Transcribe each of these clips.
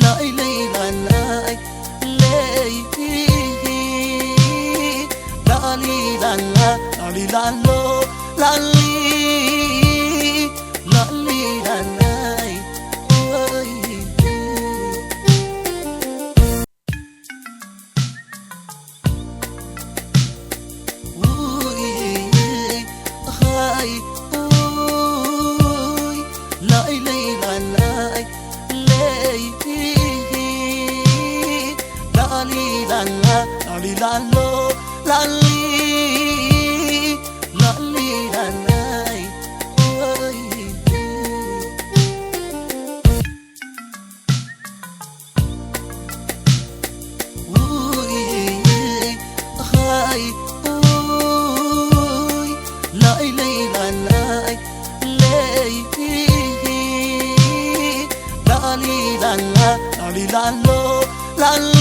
ላኢለይ ላላይ ለይ ላሊላላ ላሊላሎ ላሊ ላሊላላይ ወይ ውይ ኻይ ውይ ላኢለይ ላላይ ለይ ላሊላላ ላሊላሎ ላሊ ላሊላላይ ወይ ውይ ኻይ ውይ ላኢለይ ላላይ ለይ ላሊላላ ላሊላሎ ላሊ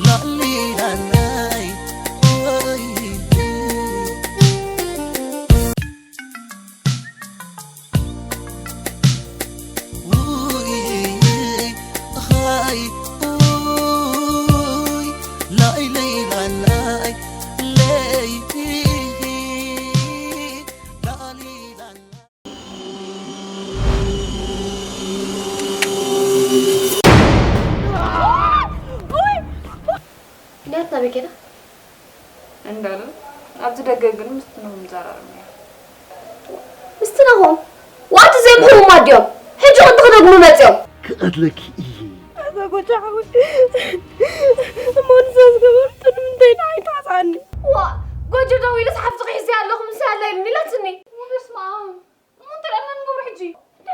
ላሊላላይ ወይ ውይ ኻይ ውይ ላኢለይ ላላይ ለይ ላሊላላ ዳት ናበይ ከይዳ? እንዳለ ኣብዚ ደገ ግን ምስቲ ናሆም ይዘራረብ ነይሩ። ምስቲ ናሆም ዋት ዘይምሕውማ ድዮም ሕጂ ቅንቲ ክደግሙ መፅዮም። ክቐትለኪ እየ። ኣዛ ጎጆ ሓወይ እሞ ንሳ ዝገበረቶ ንምንታይ ንዓይ ትሓፅኣኒ? ዋ ጎጆ ደው ኢለስ ሓፍትኺ ሒዘ ኣለኹ ምስ ያለ ኢሉኒ ኢላትኒ። በስመ ኣብ እሞ እንታይ ደኣ ንገብሮ ሕጂ?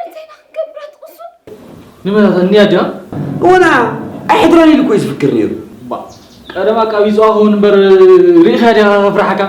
እንታይ ኢና ክንገብር ኣትቕሱ? ንመን እያ እኒኣ ድያ? እወና ኣይሕድሮን ኢሉ እኮ እዩ ዝፍክር ነይሩ። ባ ቀደም ኣቃቢፅዋ ክኸውን እምበር ርኢኻ ዲኻ ከፍርሓካ?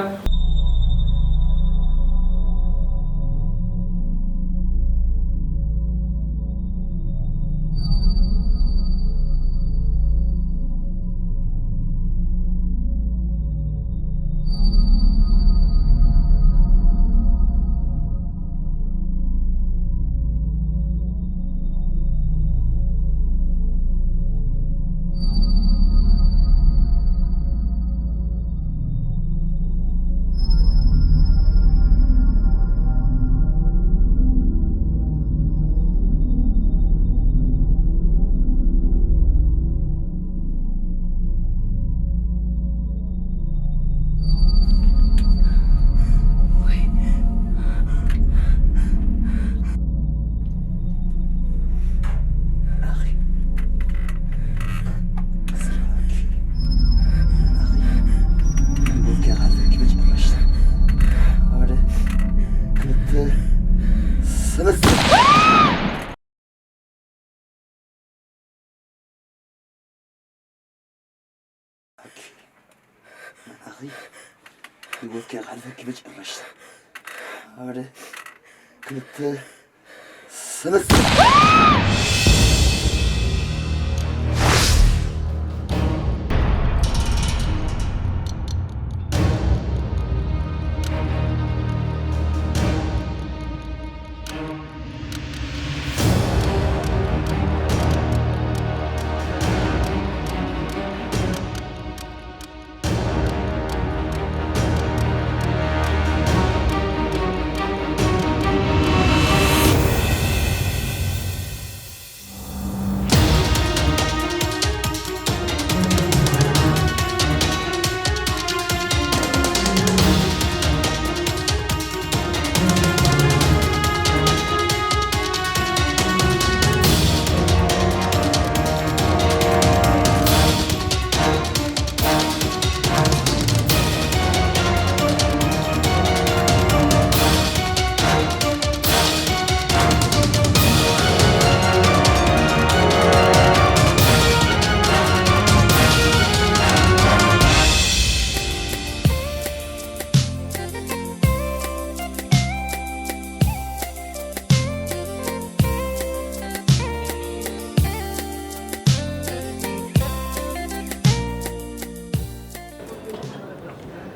ኣኺ ህይወትካ ክሓልፈኪ መጨረሽታ ሓደ ክልተ ሰለስተ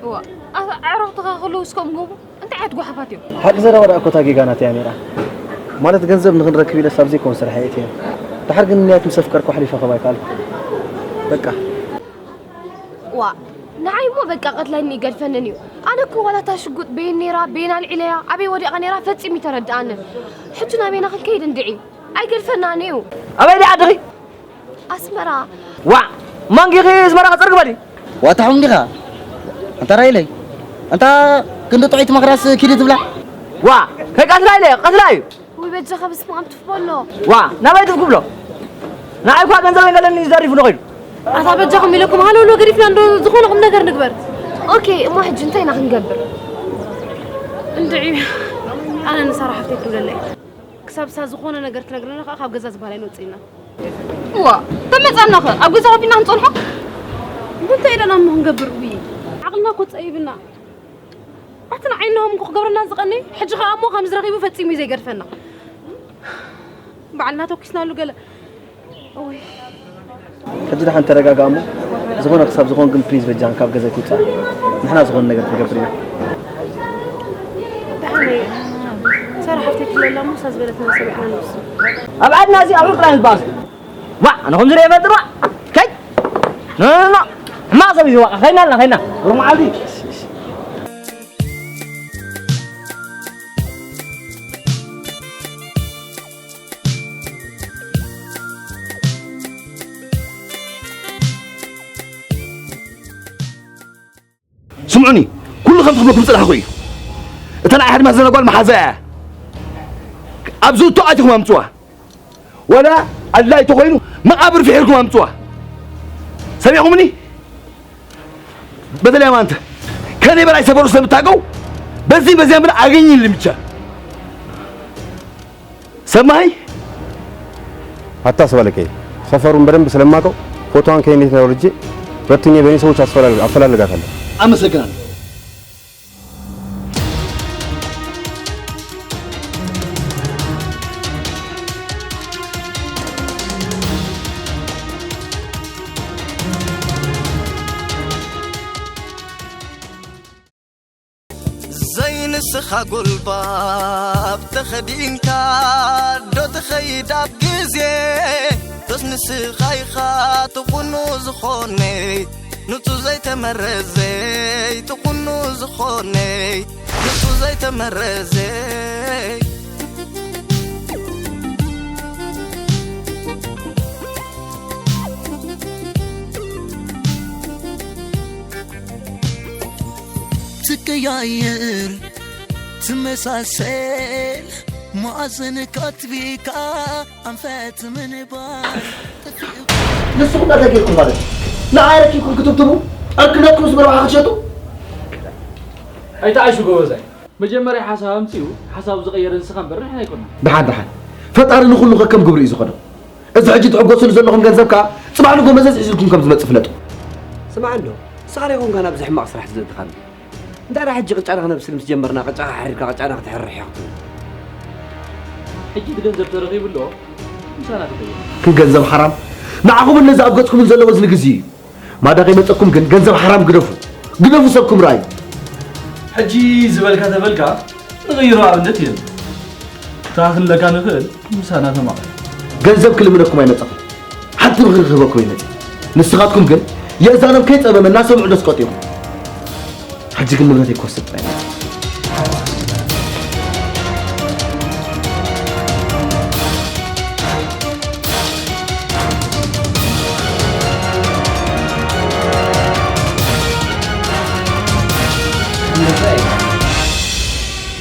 እዋ ኣታ ኣዕሩኽትኻ ከለዉ እስከም ጎቦ እንታይ ዓይነት ጓሓፋት እዮም? ሓቂ ዘረባ ደኣ እኮ እታ ጌጋ ናተይ እያ ነይራ። ማለት ገንዘብ ንኽንረክብ ኢለስ ኣብ ዘይኮን ስራሕ እየ ኣትየ። ድሓር ግን ንያት ምስ ኣፍቀርኩ ኣሕሊፈ ክህባ ኣይከኣልኩ። በቃ። ዋ ንዓይ እሞ በቃ ቀትላይኒ ይገድፈንን እዩ። ኣነ እኮ ዋላ እታ ሽጉጥ በየን ነይራ፣ በየን ኣልዒለያ፣ ኣበይ ወዲቓ ነይራ ፈጺሙ ይተረድኣንን። ሕጂ ናበይና ክንከይድ እንድዒ? ኣይገድፈናን እዩ። ኣበይ ዲኣ ዓድኺ? ኣስመራ። ዋዕ ማንጊኺ ኣስመራ ክፅርግ በሊ። ዋታ ሑም ዲኻ? ኣንታ ራይለይ፣ ኣንታ ክንዲ ጥዑይ ትመኽራስ ኪዲ ትብላ። ዋ ከይቀትላ ኢለ ቀትላ እዩ። ውይ በጃኻ በስመ ኣብ ትፍ በሎ። ዋ ናበይ ትብሎ? ንዓይ እኳ ገንዘበይ ገለኒ ዘሪፉ ንኸይዱ። ኣታ በጃኹም ኢለኩም ሃለውሎ ገዲፍና እንዶ ዝኾነ ቁም ነገር ንግበር። ኦኬ እሞ ሕጂ እንታይ ኢና ክንገብር? እንድዒ ኣነ ንሳራ ሓፍተይ ክብለለይ። ክሳብ እሳ ዝኾነ ነገር ትነግረና ከዓ ካብ ገዛ ዝበሃል ኣይንወፅእ ኢና። እዋ ተመፃና ኸ ኣብ ገዛ ከፊልና ክንፀንሖ? እንታይ ኢለና እሞ ክንገብር ውይ ዓቕልና እኮ ፀቢብና። ኣቲ ንዓይ እንሆም እኮ ክገብረና ዝቐኒ ሕጂ ከዓ እሞ ከም ዝረኺቡ ፈፂሙ እዩ ዘይገድፈና። ባዕልና ተኩስናሉ ገለ እውይ ሕጂ ደሓን ተረጋጋ እሞ ዝኾነ ክሳብ ዝኾን ግን ፕሊዝ በጃን ካብ ገዛ ኣይትውፃእ። ንሕና ዝኾነ ነገር ክንገብር ኢና። ደሓን እየ። ሳራ ሓፍተይ ትብለላ እሞ እሳ ዝበለትና ሰሚዕና ንወስን። ኣብ ዓድና እዚ ኣብ ዕርቅና ዝበኣስ ዋ ኣነ ከምዚ ዶ ይፈልጥር ዋ ከይ ኖ ኖ ኖ ሕማቕ ሰብ እዩ ዋ ኸይና ኣለና ኸይና ሩም ዓዲ ስምዑኒ ኩሉ ከም ትኽብለኩም ዝጸናሕኩ እዩ። እታ ንዓይ ሃዲማ ዘለና ጓል መሓዛ እያ። ኣብዚ እቶ ኣቲኹም ኣምጽዋ። ወላ ኣድላይ ተኾይኑ መቓብር ፍሒርኩም ኣምጽዋ። ሰሚዕኩምኒ? በተለይ ኣማንተ ከኔ በላይ ሰፈሩ ስለምታውቀው በዚህ በዚያ ብላ አገኝ ልምቻ ሰማይ አታስባልከኝ ሰፈሩን በደንብ ስለማውቀው ፎቶዋን ከኔ ተወርጄ በትኜ በእኔ ሰዎች አፈላልጋታለሁ። አመሰግናለሁ። ዘይንስኻ ጉልባብ ተኸዲንካ ዶ ትኸይድ ኣብ ግዜ ዶስ ንስኻ ኢኻ ትኹኑ ዝኾነይ ንጹ ዘይተመረዘይ ትኹኑ ዝኾነይ ንጹ ዘይተመረዘይ ትቀያየር ትመሳሰል ማዕዘን ካትቢካ ኣንፈት ምንባር ንስኹም እንታይ ገይርኩም ማለት እዩ? ንዓይ ረኪብኩም ክትብትቡ ዕርክነትኩም ምስ መርባሕ ክትሸጡ ኣይትዓሹ ጎበዛይ። መጀመርያ ሓሳብ ኣምጺኡ ሓሳቡ ዝቐየረ ንስኻ እምበር ንሕና ኣይኮናን። ደሓን ደሓን ፈጣሪ ንኹሉ ከከም ግብሩ እዩ ዝኸዶ። እዚ ሕጂ ትሕጎስሉ ዘለኹም ገንዘብ ከኣ ጽባሕ ንግሆ መዘዝ ሒዙልኩም ከም ዝመጽእ ፍለጡ። ስማዕ እንዶ ንስኻ ዶ ይኾንካ ናብዚ ሕማቕ ስራሕ ዘእተኻኒ? እንታይ ደኣ ሕጂ ቅጫና ክነብስል ምስ ጀመርና ቅጫኻ ሓሪርካ ቅጫና ክትሕርር ኢኻ ክትብል። ሕጂ እቲ ገንዘብ ተረኺቡ ኣሎ ምሳና ተኸይድ። ግን ገንዘብ ሓራም ንዓኹምን ነዚ ኣብ ገጽኩምን ዘሎ ወዝኒ ግዜ እዩ። ማዳ ከይመጸኩም ግን ገንዘብ ሓራም ግደፉ። ግደፉ ሰብኩም ርኣዩ። ሕጂ ዝበልካ ተበልካ ንቕይሮ ኣብነት የለን። እታ ክንለካ ንኽእል ምሳና ተማቐል። ገንዘብ ክልምነኩም ኣይመጸኹን። ሓንቲ ምኽሪ ክህበኩም እየ መጺእ። ንስኻትኩም ግን የእዛኖም ከይጸመመ እናሰምዑ ዶ ትቀጡ ኢኹም? ሕጂ ግን ንብረተይ ክወስድ ጥራይ መጺእ።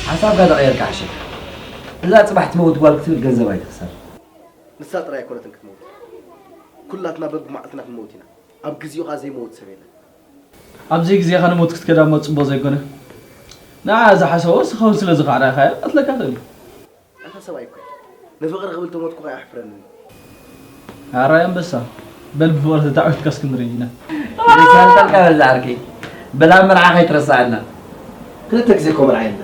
ሓሳብካ ተቐየርካ ሓሸካ። እዛ ጽባሕ ትመውት ጓል ክትብል ገንዘብ ኣይትኽሰር። ንሳ ጥራይ ኣይኮነትን ክትመውት። ኩላትና በብመዓልትና ክንመውት ኢና። ኣብ ግዜኡ ከኣ ዘይመውት ሰብ የለን። ኣብ ዘይግዜኻ ንሞት ክትከድ እሞ ጽቡቕ ዘይኮነ። ንዓ ዝሓሰቦ ንስኻ እውን ስለ ዝኻዕራኻዮ ክቐትለካ ይኽእል እዩ። ኣታ ሰብኣይ እኮ እየ። ንፍቕሪ ክብል ተሞትኩ ከኣ ኣየሕፍረንን እዩ። ኣራይ ኣንበሳ፣ በል ብፍቕሪ ተታዒትካስ ክንርኢ ኢና። የሳልጠልካ በዛ ዓርከይ። በል ኣብ መርዓ ከይትረስዓና። ክልተ ግዜ እኮ መርዓ የለን።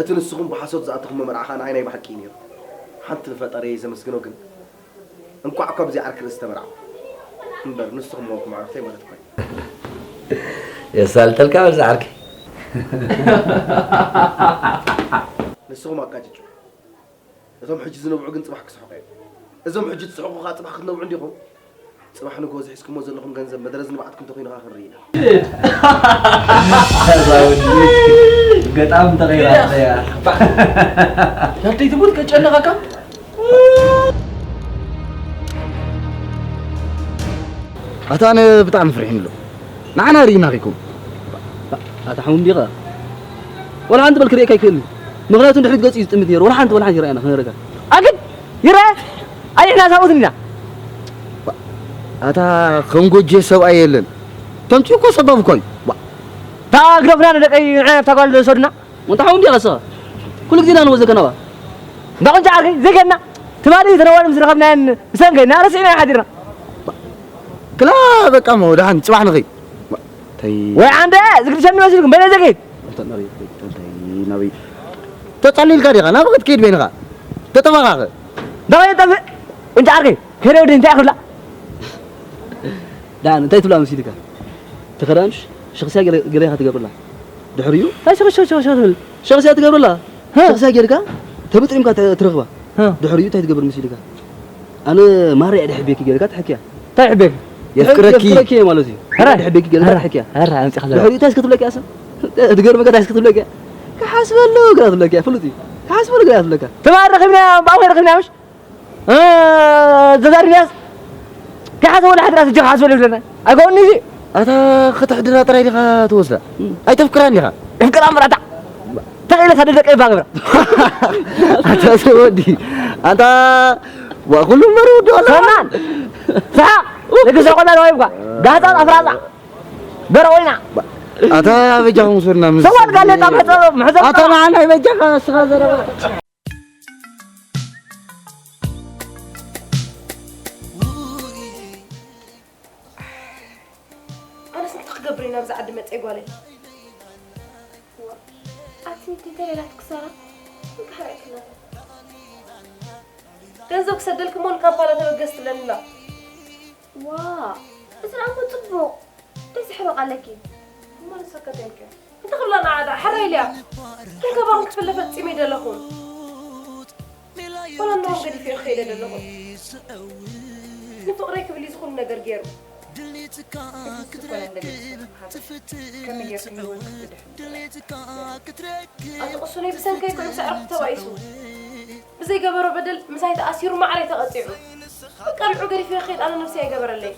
እቲ ንስኹም ብሓሶት ዝኣተኹሞ መርዓ ከኣ ንዓይ ናይ ብሓቂ እዩ ነይሩ። ሓንቲ ንፈጣሪየይ ዘመስግኖ ግን እንኳዕ እኳ ብዘይ ዓርኪ ርእሲ ተመርዓኹ እምበር ንስኹም ሞንኩም ኣዕሩኽተይ ማለት እኳ እዩ። የሳልጠልካ በዛ ዓርከይ። ንስኹም ኣቃጭጩ። እቶም ሕጂ ዝነብዑ ግን ጽባሕ ክስሕቑ እዮም። እዞም ሕጂ ትስሕቑ ከኣ ጽባሕ ክትነብዑ እንዲኹም። ጽባሕ ንግሆ እዚ ሒዝኩሞ ዘለኹም ገንዘብ መደረዝ ንብዓትኩም ተኾይኑ ከኣ ክንርኢ ኢና። እዛ ወዲ ገጣም ተቐይራ እያ። ያደይ ትሙት ከጨነቐካ ኣታ ኣነ ብጣዕሚ ፍርሒኒ ኣሎ። ንዓና ርኢና ኺኩም። ኣታ ሓሙም ዲኻ? ወላ ሓንቲ በል ክርእየካ ኣይክእልን። ምኽንያቱ ንድሕሪት ገጹ እዩ ዝጥምት ነይሩ። ወላ ሓንቲ ወላ ሓንቲ ይረኣየና ክነረካ። ኣግድ ይረ ኣይሕና ሳብኡት ኢና ኣታ ከም ጎጄ ሰብኣይ የለን። ተምፅኡ እኮ ሰበብ እኮ እዩ። ዋ፣ ታግረፍና ንደቀይ ንዓይ ኣብታ ጓል ዝወሰዱና ወንታ ሓሙም ዲኻ ንስኻ? ኩሉ ግዜ ኢና ንወዘከ ናባ። እንዳ ቁንጫ ዓርከይ ዘይገና ትማሊ ተነዋልም ዝረኸብናየን ሰንገና ረሲዕና ሓዲርና ክላ በቃ ሞ ደሓን ፅባሕ ንኸይ። ተይ ወይ ዓንደ ዝግድሸኒ መሲልኩም በለ ዘገይት እንታይ ናበይ ተፃሊልካ ዲኻ? ናበይ ክትከይድ በይንኻ? ተጠፋኻኸ? እንዳ ጠፍእ ቁንጫ ዓርከይ ከደ ወደ እንታይ ክብላ ዳን እንታይ ትብላ መሲልካ? ተኸዳንሽ ሸኽስያ ገለ ገለ ኢኻ ትገብርላ። ድሕሪኡ እንታይ ሸኽ ሸኽ ሸኽ ሸኽ ትብል? ሸኽስያ ትገብርላ። ሸኽስያ ጌርካ ተበጥሪምካ ተ- ትረኽባ። ድሕሪኡ እንታይ ትገብር መሲልካ? ኣነ ማርያ ድሕቤኪ ጌርካ ትሕክያ። እንታይ ይሕቤክ? የፍቅረኪ። የፍቅረኪ እየ ማለት እዩ። ሕራ። ድሕቤኪ ጌርካ ትሕክያ። ሕራ ኣምፂኻ ዘላ። ድሕሪኡ እንታይ እስከ ትብለኪ ኣሰ? ትገርመካ እንታይ እስከ ትብለኪ? ክሓስበሉ ግራ ትብለኪ። ፍሉጥ እዩ። ክሓስበሉ ግራ ትብለካ። ትማል ረኺብና ብኣወይ ረኺብና ምሽ ዘዛሪብናስ ከይሓሰበሉ ሓድራ ስጀ ክሓስበሉ ይብለና ኣይከውንኒ እዚ ኣታ ከተሕድራ ጥራይ ዲኻ ትወስዳ ኣይተፍቅራን ዲኻ እፍቅራ እምበር ኣታ ተኽኢለ ሳደ ደቀ ይባ ገብራ ኣታ ሰወዲ ኣታ ዋ ኩሉ እምበር ውዲ ኣላ ሰማን ሰሓቕ ለግሰ ቆና ነዋይብካ ጋህፃ ኣፍራፃ በረ ወይና ኣታ በጃኹም ስርና ምስ ሰዋድ ጋሌጣ ምሕፀ ምሕፀ ኣታ ንዓና ይበጃኻ እስኻ ዘረባ ኣነስ እንታይ ክገብር እዩ ናብዚ ዓዲ መፀ ጓለይ ኣቲ እንተይተለላት ክሳራ እንካሕርዕክና ገንዘብ ክሰደልክሞ ንካምፓላ ተበገስ ትብለኒ ኣላ ዋ እዚ ደኣ እኮ ፅቡቕ ደስ ይሕበቕ ኣለኪ እሞ ንሰከተልኪ እንተ ክብላ ንዓ ደኣ ሓራይ ኢልያ ከይከባኹም ክፍለ ፈጺመ ኣይደለኹን ወላ እንሆም ገዲፈዮ ክኸይደ ደለኹ ንፍቕረይ ክብል እዩ ዝኹሉ ነገር ገይሩ እቲ ዝኾነ እንደገ ዝፈጥር ሃብቲ ከመይ ጌርኪ ህይወት ክትድሕን ኣቲ ቅሱነይ ብሰንከይ ኮይኑ ስዕርኹ ተባኢሱ ብዘይገበሮ በደል ምሳይ ተኣሲሩ ማዕረይ ተቐጺዑ በቃ ንዑ ገዲፈዮ ክኸይድ ኣነ ነብሰይ ኣይገበረለይ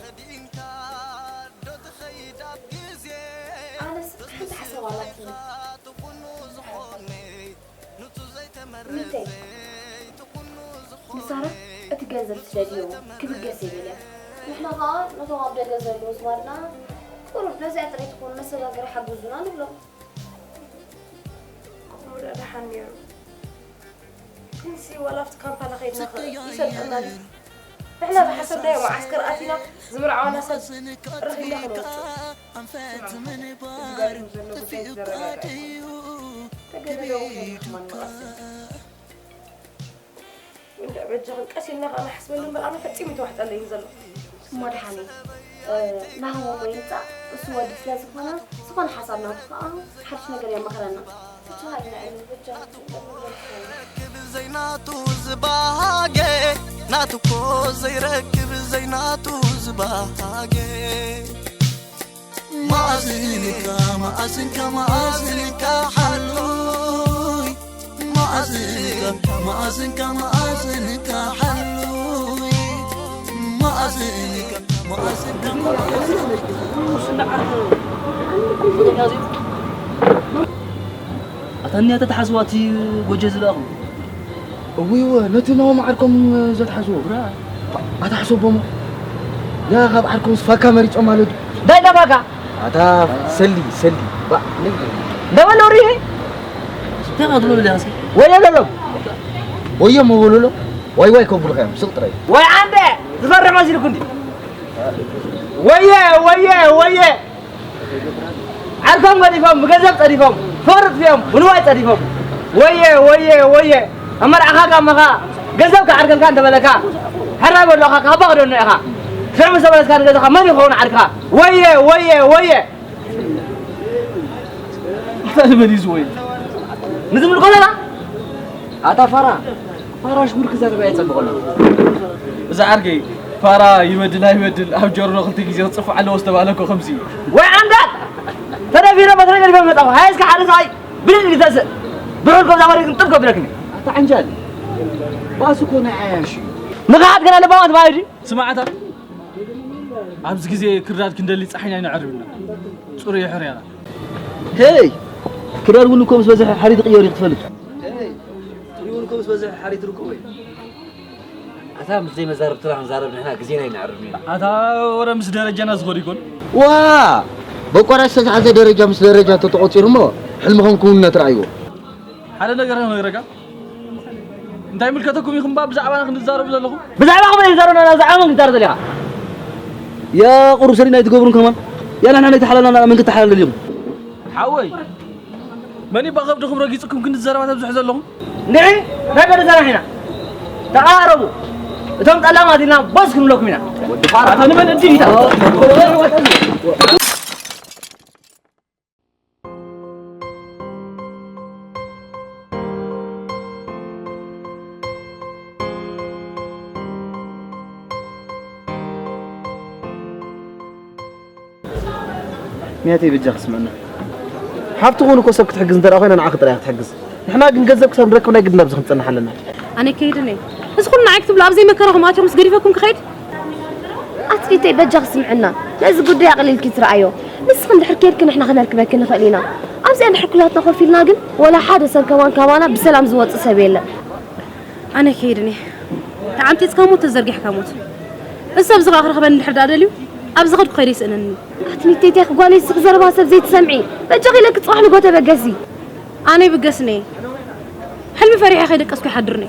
ኣነስ ሓንቲ ሓሳብ ኣላትኒ ሚተይ ንሳራ እቲ ገንዘብ ስደድዮ ክብገስ የብለን ንሕና ከዓ ነቶም ኣብ ደገ ዘለዉ ዝባድና ቁሩብ ነዚኣ ጥረይ ትኾን መሰጋገሪ ሓግዙና ንብሎም ክቡር ደሓን ነይሩ ክንሲ ዋላ ኣብቲ ካምፓላ ከይድና ይሰልጠና ድዩ ንሕና ዝሓሰብናዮ መዓስከር ኣቲና ዝምርዓወና ሰብ ረኺብና ክንወፅእ ተገደደ ውሕድ ሕማን መቐሰብ እንድዕ በጃኽን ቀስ ኢልና ከኣ ንሓስበሉ እምበር ኣነ ፈጺሙ ይተዋሕጠለይን ዘሎ እሞ ደሓነይ ናህቦሞ ይምጻእ እሱ ወዲ ስለ ዝኾነ ዝኾነ ሓሳብ ናቱ ከኣ ሓድሽ ነገር የማኽረና ትችሃልና እዩ በጃኽን ዘይናቱ ዝባሃጌ ናቱ እኮ ዘይረክብ ዘይናቱ ዝባሃጌ መኣዝንካ መኣዝንካ መኣዝንካ ሓሉይ መኣዝንካ መኣዝንካ መኣዝንካ ሓሉይ መኣዝንካ መኣዝንካ መኣዝንካ ኣታ እንያ ተተሓስዋ እቲ ጎጆ ዝለኣኹ እወ እወ ነቲ ናሆም ዓርኮም ዘትሓዝዎ ኣታ ሕሰቦሞ ያ ካብ ዓርኮምስ ፋካ መሪጾም ማለት ዳይ ዳፋካ ኣታ ሰሊ ሰሊ ደበሎ ሪኺ እንታይ ትብሎ ለኻ እስኪ ወየ በሎም ወየ መበሉሎ ዋይ ዋይ ከብሉኻ እዮም ስቕ ጥራይ ወይ ዓንደ ዝፈርሕ መሲልኩ እንዲ ወየ ወየ ወየ ዓርኮም ገዲፎም ብገንዘብ ጸዲፎም ፍቕሪ ጥፊኦም ብንዋይ ጸዲፎም ወየ ወየ ወየ ኣብ መርዓኻ ጋመኻ ገንዘብ ክዓርከልካ እንተበለካ ሕራይ በሎኻ ካባ ክደኖ ኢኻ ሽዑ ምስ ተመለስካ ንገዛኻ መን ይኸውን ዓርክኻ ወየ ወየ ወየ እንታይ ዝበል እዩ ዝወይ ንዝምልኮ ዘላ ኣታ ፋራ ፋራ ሽጉር ክዛረብ ኣይጸብቐሉ እዛ ዓርከይ ፋራ ይበድል ኣይበድል ኣብ ጆርኖ ክልተ ግዜ ክጽፍዕ ኣለዎ ዝተባህለ እኮ ከምዚ እዩ። ወይ ዓንዳል ተደፊረ በትረ ገዲፈ መጣሁ። ሃይ እስከ ሓደ ሰብኣይ ብድድ ይተስእ ብሕል ከምዛ መሬት ጥብ ከብለክኒ። ኣታ ዓንጃል ባስ እኮ ናይ ዓያሽ እዩ። ንቕሓት ገና ለባማት ባይዲ ስማዕታ ኣብዚ ግዜ ክርዳድ ክንደሊ ጻሒና ይንዕርብና ጽሩይ ይሕርያና። ሄይ ክዳን እውን እኮ ምስ በዝሐ ሓሪት ቅየር ክትፈልጥ እውን እኮ ምስ በዝሐ ሓሪት ርክቦ እዩ። ኣታ ምስ ዘይመዛርብትና ክንዛረብ ንሕና ግዜና ይንዕርብ ኢና። ኣታ ወረ ምስ ደረጃና ዝኸዱ ይኮን? ዋ በቋራጭ ዝተትሓዘ ደረጃ ምስ ደረጃ ተተቆፂሩ እሞ ሕልምኹም ክውነት ረኣይዎ። ሓደ ነገር ክነግረካ እንታይ ምልከተኩም ኢኹም ባ ብዛዕባና ክንዛረቡ ዘለኹም? ብዛዕባኹም ኣይዛረብና ብዛዕባኹም ክትዛረብ ዘለኻ። ያ ቁሩብ ሰሪና ኣይትገብሩን ከማን ያላ ንሕና ኣይተሓላልና መን ክተሓላለ ኢኹም? ሓወይ መን ይባ ከብድኹም ረጊፅኩም ክንዲ ዘረባ ተብዝሑ ዘለኹም? ንዒ ናይ በደ ሰራሕ ኢና። ተቓረቡ። እቶም ጠላማት ኢልና ቦስ ክንብለኩም ኢና። ኣታ ንመን እድል ይታ ንያተይ በጃኺ ስምዕና። ሓብቲ ኹን እኮ ሰብ ክትሕግዝ እንተ ደኣ ኮይና ንዓኺ ጥራይ እያ ክትሕግዝ። ንሕና ግን ገንዘብ ክሳብ ንረክብ ናይ ግድን ኣብዚ ክንጸንሕ ኣለና። ኣነ ከይድን እየ። እዚ ኩሉ ንዓይ ክትብሉ ኣብ ዘይመከራኹም ኣትዮም ምስ ገዲፈኩም ክኸይድ? ኣትሊተይ በጃኺ ስምዕና። ነዚ ጉዳይ ኣቕሊልኪ ትረኣዮ። ንስኺ እንድሕር ከይድኪ ንሕና ክነርክበኪ ንኽእል ኢና። ኣብዚኣ እንድሕር ኩላትና ኮፍ ኢልና ግን ወላ ሓደ ሰብ ከማን ካባና ብሰላም ዝወጽእ ሰብ የለን። ኣነ ከይድን እየ። ተዓምጺጽካ ሞት ተዘርጊሕካ ሞት። እዚ ሰብ እዚ ኸኣ ክረኽበኒ እንድሕር ደኣ ደልዩ ኣብ ዝኸድኩ ከይደ ይስእነኒ። ኣቲ ሚተይ ቴክ ጓለይ ስኽ ዘረባ ሰብ ዘይትሰምዒ። በጃኺ ኢለኪ ጽባሕ ንጎ ተበገሲ። ኣነ ይብገስኒ እየ። ሕልሚ ፈሪሐ ከይደቀስኩ ይሓድርኒ።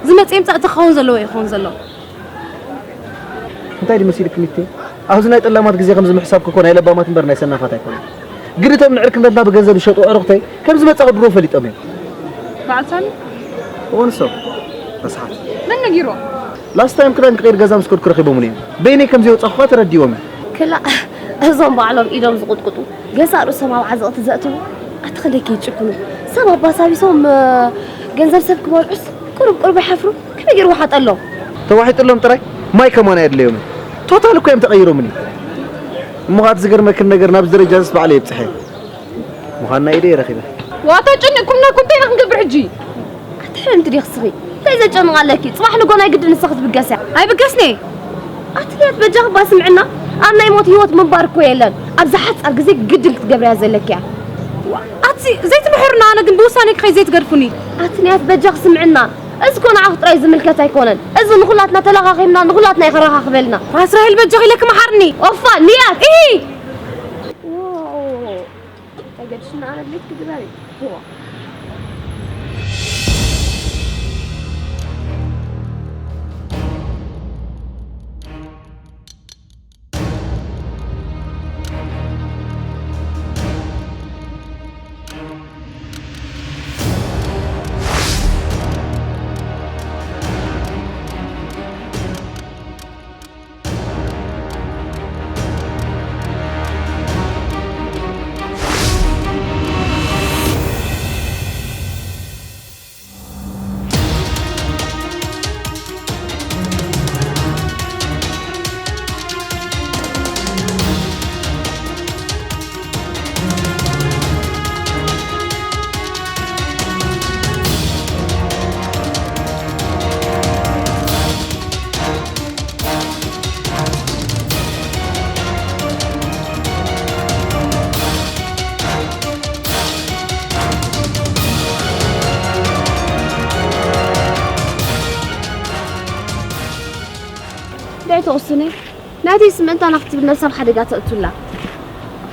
ዝመጽእ ይምጻእ እቲ ክኸውን ዘለዎ እዩ ክኸውን ዘለዎ። እንታይ ድዩ መሲልኪ ሚቴ? ኣብዚ ናይ ጠላማት ግዜ ከምዚ ምሕሳብ ክኮ ናይ ለባማት እምበር ናይ ሰናፋት ኣይኮነን። ግን እቶም ንዕርክነትና ብገንዘብ ዝሸጡ ኣዕሩኽተይ ከምዚ መጻኹ ድሮ ፈሊጦም እዮም። በዓል ሳሚ እወ ንሶም ረስሓት። መን ነጊርዎም? ላስት ታይም ክዳን ክቀይር ገዛ ምስ ከድኩ ረኺቦምኒ እዮም። በይነይ ከምዚ የውጻኹኻ ተረዲዎም እዮም። ክላእ እዞም ባዕሎም ኢዶም ዝቕጥቅጡ ገዛእ ርእሶም ኣብ ዓዘቕቲ ዘእትዉ ኣቲ ክንደይ ከይጭክኑ ሰብ ኣባሳቢሶም ገንዘብ ሰብ ክበልዑስ ቁሩብ ቁሩብ ይሓፍሩ ከመይ ገይሩ ወሓጠሎም። ተዋሒጥሎም ጥራይ ማይ ከማን ኣየድለዮምን። ቶታል እኮ እዮም ተቐይሮምኒ። እሞ ኻኣ እቲ ዝገርመክን ነገር ናብዚ ደረጃ ዝስ ባዕለይ የብጽሐ ምዃንና ኢደ ረኺበ። ዋታ ጨኒቕኩምና እኮ እንታይ ኢና ክንገብር ሕጂ? ኣቲ ሕልምቲ ዲኺ ስኺ? እንታይ ዘጨንቕ ኣለኪ? ጽባሕ ንጎ ናይ ግድን ንሳ ክትብገስ እያ። ኣይብገስን እየ። ኣቲ ሊያት በጃኺ እባ ስምዕና፣ ኣብ ናይ ሞት ህይወት ምንባር እኮ የለን። ኣብዛ ሓጻር ግዜ ግድን ክትገብርያ ዘለኪ እያ። ኣቲ ዘይትምሕሩና ኣነ ግን ብውሳኔ ክኸይድ ዘይትገድፉኒ። ኣቲ ሊያት በጃኺ ስምዕና፣ እዚ እኮ ንዓኺ ጥራይ ዝምልከት ኣይኮነን። እዚ ንኹላትና ተለኻኺምና ንኹላትና እዩ ከረኻኽበልና። ራስ ራሄል በጃኺ ኢለኪ መሓርኒ። ኦፋ ሊያት! ኢሂ! ተገድሽና ኣነ ድሌት ክግበር እዩ። እንታይ ትቕስኒ? ናተይ ስምዕንታና ክትብል ነብሳ ኣብ ሓደጋ ተእቱ ኣላ።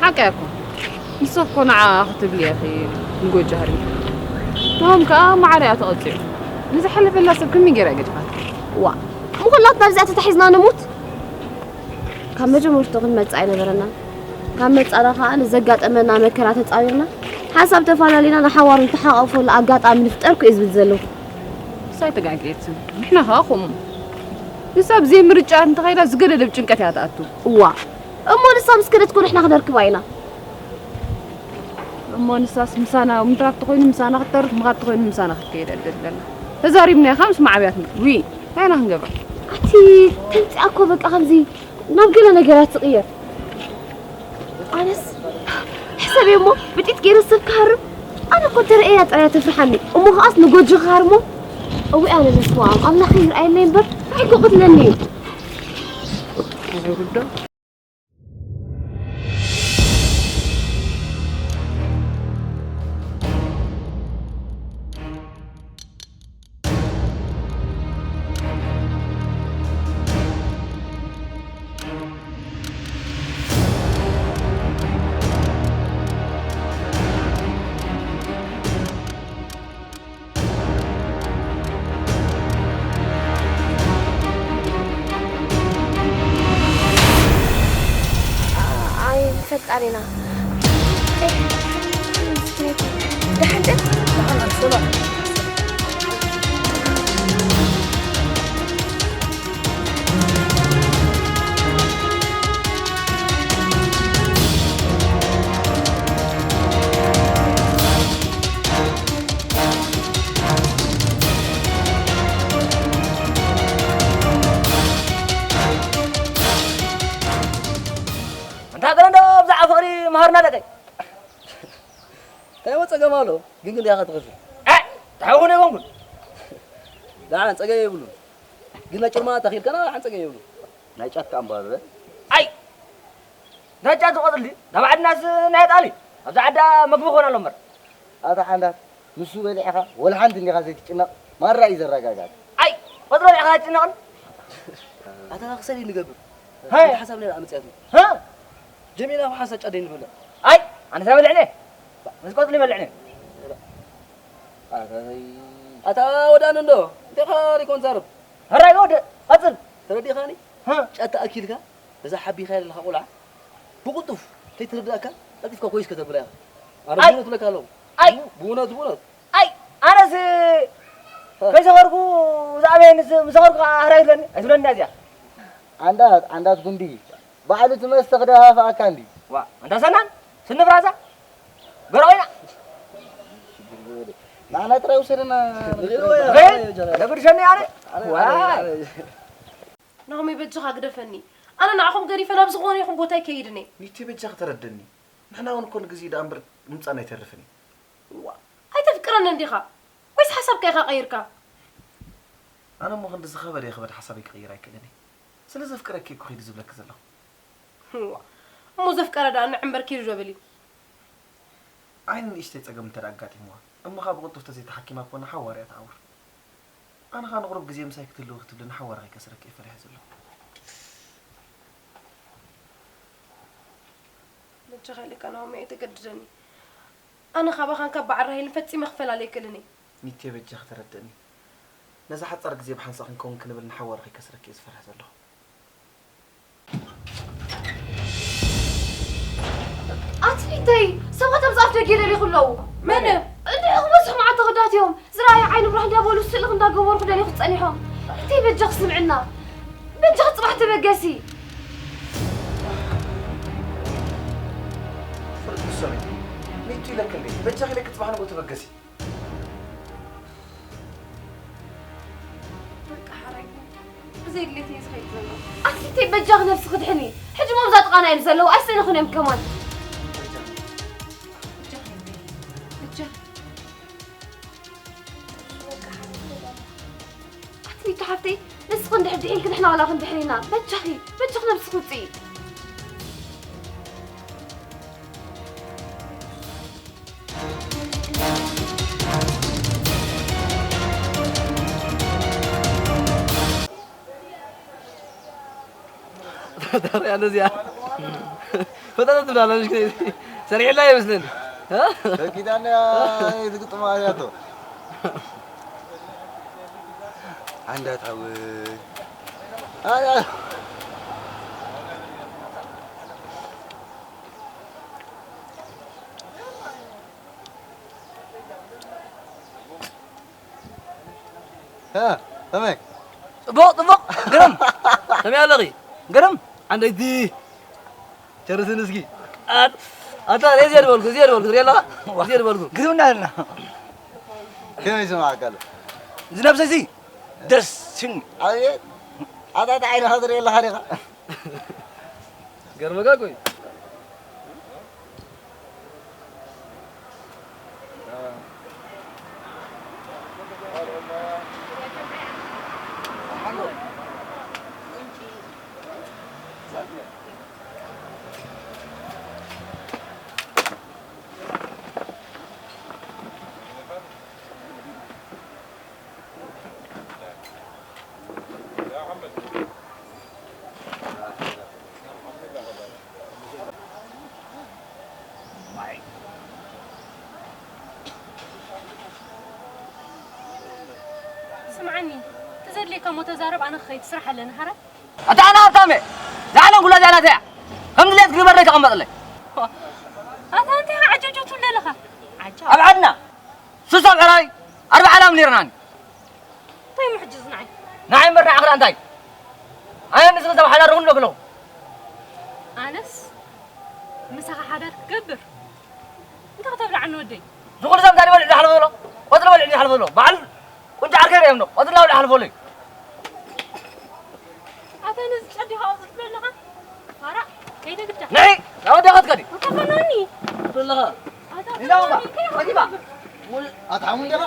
ሓቃ እያ እኮ። ንስኺ እኮ ንዓኣ ክትብሊ ኢኺ ንጎጃ ሃሪምኪ። ንሆም ከኣ ማዕረ እያ ተቐጺዑ። ንዝሓለፈላ ሰብ ከመይ ገይራ እያ ገዲፋታ? ዋእ! እሞ ኩላትና ኣብዚኣ ተታሒዝና ንሙት? ካብ መጀመርትኡ ክንመጽእ ኣይነበረናን። ካብ መጻና ከኣ ንዘጋጠመና መከራ ተጻዊርና፣ ሓንሳብ ተፋላሊና ንሓዋሩ ንተሓቓቕፈሉ ኣጋጣሚ ንፍጠር እኮ እየ ዝብል ዘለኹ። ንሳ ኣይተጋግየትን። ንሕና ከኣ ከምኡ። ንሳ ብዘይ ምርጫ እንተኸይዳ ዝገደደ ኣብ ጭንቀት እያ ትኣቱ። እዋ። እሞ ንሳ ምስ ከደት እኮ ንሕና ክነርክባ ኢና። እሞ ንሳስ ምሳና ምትራፍ ተኾይኑ ምሳና ክትተርፍ፣ ምኻድ ተኾይኑ ምሳና ክትከይድ እያ ትደሊ ዘላ። ተዛሪብናያ ከኣ ምስ መዓብያትና። ዊ፣ እንታይ ኢና ክንገብራ? ኣቲ ተምፅኣ እኮ በቃ ከምዚ ናብ ገለ ነገራት ትቕየር። ኣነስ ሕሰብ እሞ ብጢት ገይሩ ሰብ ክሃርም። ኣነ እኮ ተረእያ ጥራይ ተፍርሓኒ። እሞ ከኣስ ንጎጆ ክሃርሞ። እዊ ኣነ በስመ ኣብ ኣምላኽ ይርኣየለይ እምበር ንዓይ እኮ ቅትለኒ እዩ። ኣይ ፈጣሪና። ደሓን ደር እንታ ገለ እንዶ ብዛዕባ ፍቕሪ መሃርና ደቀይ። እንታይ እሞ ጸገም ኣሎ? ግን ግን ዲኻ ትኸፍል? እ፣ እንታይ ኾነ ይኾንኩን? ደሓን ጸገም የብሉን። ግን ናይ ጭርማ ተኺልከና ደሓን ጸገም የብሉን። ናይ ጫት ከኣ እምበኣር በል። ኣይ! ናይ ጫት ዝቆጽል ድዩ? ናብ ዓድናስ ናይ ጣሊ። ኣብዛ ዓዳ መግቢ ክኾን ኣሎ እምበር። ኣታ ሓንዳት፣ ንሱ በሊዕኻ ወላ ሓንቲ እንዲኻ ዘይትጭነቕ፣ ማራ እዩ ዘረጋጋእካ። ኣይ! ቆጽሊ በሊዕኻ ኣይትጭነቕን? ኣታ ክሰብ እዩ ንገብር። ሃይ! ሓንቲ ሓሳብ ነይራ መጽያት። ሃ? ጀሚና ሓንሳብ ጫት ደይንበልዕ። ኣይ! ኣነስ ኣይበልዕን እየ። ኣነስ ቆጽሊ ይበልዕን እየ። ኣታ ወዳን እንዶ፣ እንታይ ሪኮን ዛረብ? ሕራይ ወደ፣ ቀጽል። ተረዲኻኒ? ሃ? ጫት ተኣኪልካ፣ ነዛ ሓቢኻ ዘለኻ ቆልዓ፣ ብቕልጡፍ፣ ከይተረዳእካ፣ ቀልጢፍካ ኮይስ ከተብላ ኢኻ። ኣነ ኣይ! ብእውነት እብለካ ኣለኹ። ኣይ! ብእውነት፣ ብእውነት። ኣይ! ኣነስ ሃ? ከይሰኸርኩ ዝኣበየንስ ምስ ሰኸርኩ ከኣ ሕራይ ትብለኒ? ኣይትብለኒ እዚኣ። ዓንዳት፣ ዓንዳት ጉንዲ። ባዕሉ እቲ መስተ ክደፋፍኣካ እንድዩ። ዋ፣ ኣንታ ሰናን፣ ስኒ ብራዛ፣ ገርኦይና። ንዓና ጥራይ ውሰደና። ንግርወያ። በል፣ ነግርሸኒ ኣነ። ኣነ፣ ዋ። ኣነ፣ ኣነ። ናሆመይ በጃኻ ግደፈኒ። ኣነ ንዓኹም ገዲፈ ናብ ዝኾነ ይኹን ቦታ ኣይከይድን እየ። ሚቲ በጃኺ ተረደኒ። ንሕና እውን እኮ ንግዜ ደኣ እምበር ምምጻእና ኣይተርፍን እዩ። ዋ፣ ኣይተፍቅረንን ዲኻ? ወይስ ሓሳብካ ኢኻ ቀይርካ? ኣነ እሞ ክንዲ ዝኸበደ ይኽበድ ሓሳበይ ክቕይር ኣይክእልን እየ። ስለ ዘፍቅረኪ እኮ ኺዲ ዝብለኪ ዘለኹ። እዋ፣ እሞ ዘፍቀረ ደኣ ንዕ እምበር ኪዱ ዶ በልዩ? ዓይኒ ንእሽተይ ጸገም እንተ ደኣ ኣጋጢምዋ፣ እሞ ኸኣ ብቕልጡፍ ተዘይተሓኪማ እኮ ንሓዋር እያ ትዓውር። ኣነ ኸኣ ንቑሩብ ግዜ ምሳይ ክትህልዊ ክትብሊ ንሓዋር ከይከስረኪ እየ ፈሪሐ ዘለኹ። በጃኻ ኢለካ ናሆመይ ኣይተገድደኒ። ኣነ ካባኻን ካብ በዓል ራሄልን ፈጺመ ክፈላለ ኣይክእልን እየ። ሚቴ በጃኺ ተረድእኒ። ነዛ ሓጻር ግዜ ብሓንሳእ ክንከውን ክንብል ንሓዋር ከይከስረኪ እየ ዝፈርሕ ዘለኹ። ኣቲ ቢተይ፣ ሰባት ኣብዚ ኣፍ ደገ ይደልዩኺ ኣለዉ። መን? እንድዒ ክበዝሑ መዓት ተወዳት እዮም። ዝረኣዩ ዓይኒ ብሩህ እንዳበሉ ስእልኺ እንዳገበሩኺ ደልዩኺ ጸኒሖም። ቢተይ በጃኺ ስምዕና። በጃኺ ጽባሕ ተበገሲ። ፍርዲ ሰበይ፣ ሚቱ ኢለኪ እንዴ? በጃኺ ኢለኪ ጽባሕ ንግሆ ተበገሲ። በቃ ሓራይ፣ ብዘይ ድሌት እየ ዝኸይድ ዘለኹ። ኣቲ ቢተይ በጃኺ ነብስኺ ድሕኒ። ሕጂ እሞ ኣብዛ ጥቓና እዮም ዘለዉ፣ ኣይስእንኽን እዮም ከማን። በጃኺ፣ በጃኺ፣ በጃኺ። ኣቲ ቢቱ ሓፍተይ፣ ንስኺ እንድሕር ድሒንኪ ንሕና ዋላ ክንድሕን ኢና። በጃኺ፣ በጃኺ ነብስኺ ውፅኢ። ታዲያ እንደዚያ ፈጠጠት ትብላለች። ሰሪሕላ ይመስለኒ። እ? ፈቂዳና ዝግጥማ ያቶ። ዓንዳት ሓወይ። ኣይ፣ ኣይ። እ፣ ከመይ? ጽቡቕ፣ ጽቡቕ። ግርም። ከመይ ኣለኺ? ግርም። ዓንደይቲ። ጨርስን እስኪ። ኣት-፣ ኣታ፣ እዚ የድበልኩ፣ እዚ የድበልኩ፣ ትሪኦ ኣለኻ? እዚ የድበልኩ። ግርም እንዳበልና። ከመይ ይስምዓካ ኣሎ? እዚ ነብሰይ እዚ ደስ ይብልኒ። ኣቤት። ኣታ እንታይ ዓይንኻ ትርኢ ኣለኻ ዲኻ? ገርመካ እኮ እዩ። ስምዓኒ፣ እቲ ዘድልየካ እሞ ተዛረብ፣ ኣነ ክኸይድ ስራሕ ኣለኒ። ሃራ ኣታ ኣነ ሃብታም እየ። እዛ ዓለም ኩላ እዚኣ ናተይ እያ። ከም ድሌት ግበረለይ ተቐመጠለይ። ኣታ እንታይ ኢኻ ዓጀውጀው ትብል ዘለኻ? ዓጃው። ኣብ ዓድና ሱስ ኣብ ዕራይ ኣርብዓ ላም ነይርናኒ። እንታይ እሞ ሕጂ እዚ ንዓይ? ንዓይ እምበር ንዓኺ ደኣ እንታይ? ኣነ ንስኺ ሰብ ሓዳር ኹን ዶ ክለኹ? ኣነስ ምሳኻ ሓዳር ክገብር እንታይ ከተብልዓኒ ወደይ? ዝኹሉ ሰብ እንታይ ዝበልዕ ዝሓልፎ ዘሎ? ቆጽሊ በልዕ ዝሓልፎ ዘሎ? በዓል ቁንጫ ዓርከይ ርእዮም ዶ? ቆጽሊ ናብልዕ ሓልፎ ኣለይ። ኣታ ነዚ ጨዲኻ ኣውጽእ ትብል ኣለኻ? ፋራ፣ ከይደ ግዳ። ንዒ፣ ናብ ኣዴኻ ትከዲ። ኣታ ፈኖኒ። ትብል ኣለኻ። ኣታ ኢላ እባ፣ ፈኖኒ፣ እንታይ ኣታ እባ። ይገብር? ሙል-፣ ኣታ ሓሙን ዲኻ?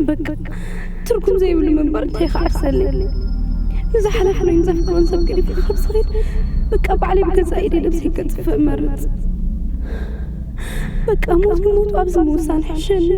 በቃ ትርጉም ዘይብሉ ምንባር እንታይ ክዓርሰለይ? ንዝሓለፈ ወይ ንዘፍቅሮን ሰብ ገዲፈ ካብ ዝኸይድ በቃ ባዕለይ ብገዛእ ኢደይ ነብሰይ ከጥፍእ እመርጽ። በቃ ሞት ንሞት ኣብዚ ምውሳን ሕሸኒ።